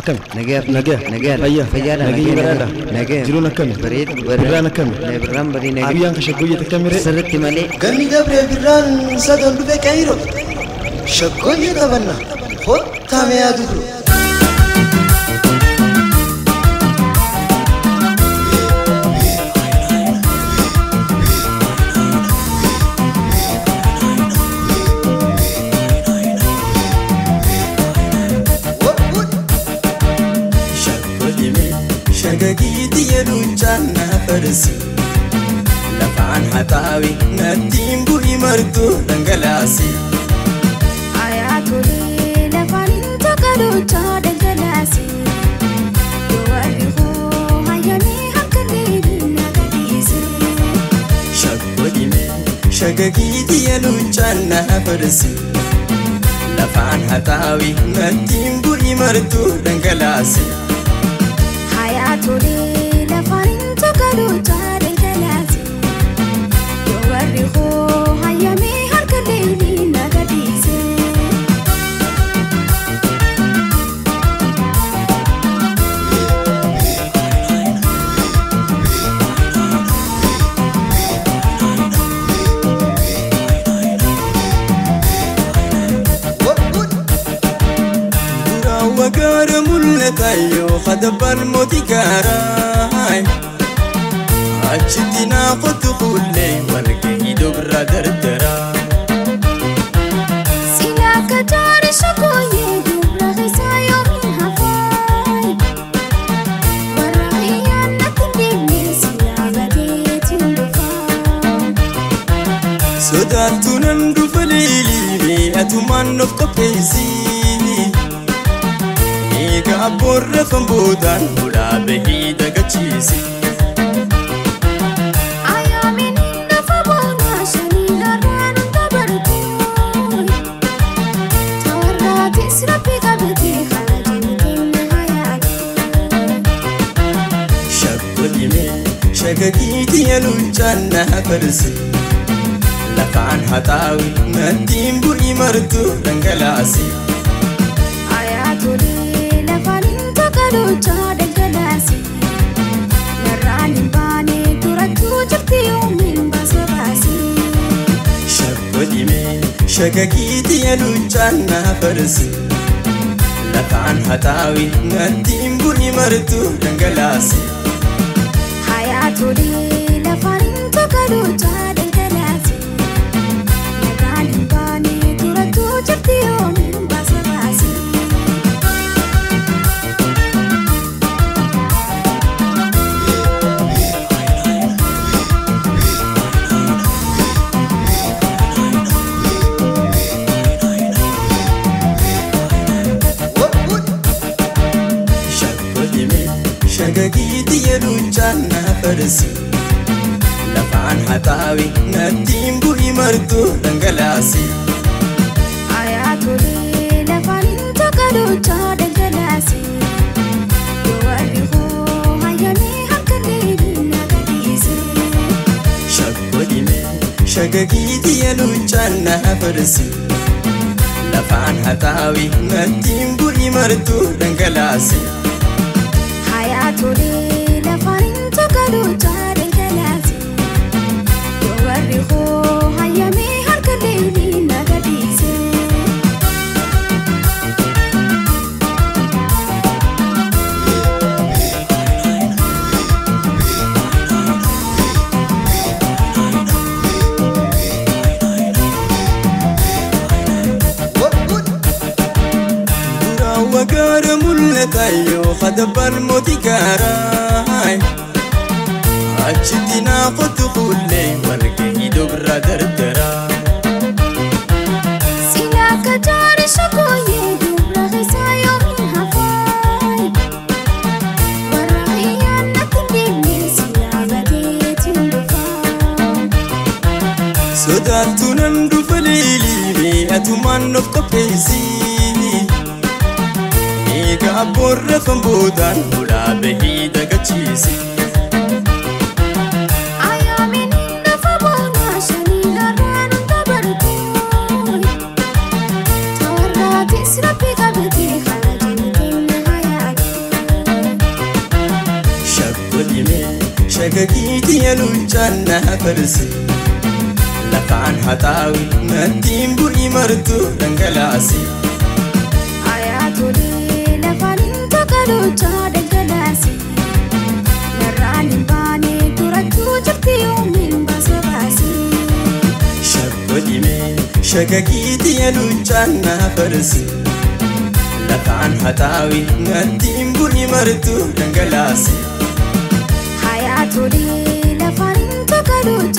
Akkami? Nagaya. Nagaya. Nagaya. Fayyaa. Fayyaadha. Nageenyi badhaadha. Nagaya. Jiruun akkami? Bareedu. Birraan akkami? Birraan barii nagaya. Guyyaan kashaggooyyee akkamiree? Sirriitti malee. Ganni Gabree Birraan sadan dhufe Kaayiroo. Shaggooyyee taphanna. Kottaa mee yaa dubru. Shagagiiti yeluuchaan na farsi lafaan haxaawi nattiin bu'i martu dhangalaasi. Ayaatolee lafaan hin taqaluuchaa dhangalaasi. Yoo hoo hayyamee harka leelii na gadhiise. Shaggodhime shagagiiti yeluuchaan na farsi lafaan haxaawi nattiin bu'i martu dhangalaasi. Ayaatolee lafaan hin taqaluuchaa dhangalaasi. Yoo warri hoo hayyamee harka leelii na gadhiise. Wagaara mul'ata yoo hadabbaan mootii gaaraa achitti naa qotu fuullee walgahii dubra dardaraa. Sila akka jaari shaggooyyee dubra keessaa yoomiin hafaa? Warra kiyyaan natti hin deemne silaa badeetiin dhufaa. Sodaattuu nan dhufa leelii atumaan of qopheessi. Egaa abboon rafan boodaan hulaa bahii dagachiisi. Ayyaamiin lafa boonaa shanii irraan hunda bartuu. Tawarraatis rabbi qabatee haala kenna hayaatu. Shaggodhime shagagiiti yeluuchaan na farsi lafaan haxaawi nattiin bu'i martu dhangalaasi. Ayaatolee lafaan hin taqaluuchaa dhangalaasi. Narraan hin baane durattuu jirti yoomiin baasa baasi. Shaggodhime shagagiiti yeluuchaan na farsi lafaan haxaawi nattiin bu'i martu dhangalaasi. Ayaatolee lafaan hin taqaluuchaa dhangalaasi. Narraan hin baane durattuu jirti yoomiin baasa baasi. Shaggodhime shagagiiti yeluuchaan na farsi lafaan haxaawi nattiin bu'i martu dhangalaasi. Ayaatolee lafaan hin taqaluuchaa dhangalaasi. Yoo warri hoo hayyamee harka leelii na gadhiise. Shaggodhime shagagiiti yeluuchaan na farsi lafaan haxaawi nattiin bu'i martu dhangalaasi. Ayaatolee lafaan hin taqaluuchaa dhangalaasi. Yoo warri hoo hayyamee harka leelii na gadhiise. Wagaara mul'ata yoo hadabbaan mootii gaaraa achitti naa qotu fuullee walgahii dubra dardaraa. Sila akka jaari shaggooyyee dubra keessaa yoomiin hafaa? Warra kiyyaan natti hin deemne silaa badeetiin dhufaa. Sodaattuu nan dhufa leelii atumaan of qopheessi. Egaa abboon rafan boodaan hulaa bahii dagachiisi. Ayyaamiin lafa boonaa shanii irraan hunda bartuu. Tawarraatis rabbi qabatee haala kenna hayaatu. Shagagiitii luuccaan na farsi. Lafaan haxaawi nattiin bu'i martuu dhangalaasi. Ayyaatolee lafaan hin toqaluuchaa dhangalaasi. Narraan hin baane turachuu jirti yoomiin baasa baasi. Shaggodhimee shagagiitii luuccaan na farsi. Lafaan haxaawi nattiin bu'i martuu dhangalaasi. Ayyaatolee lafaan hin toqaluuchaa.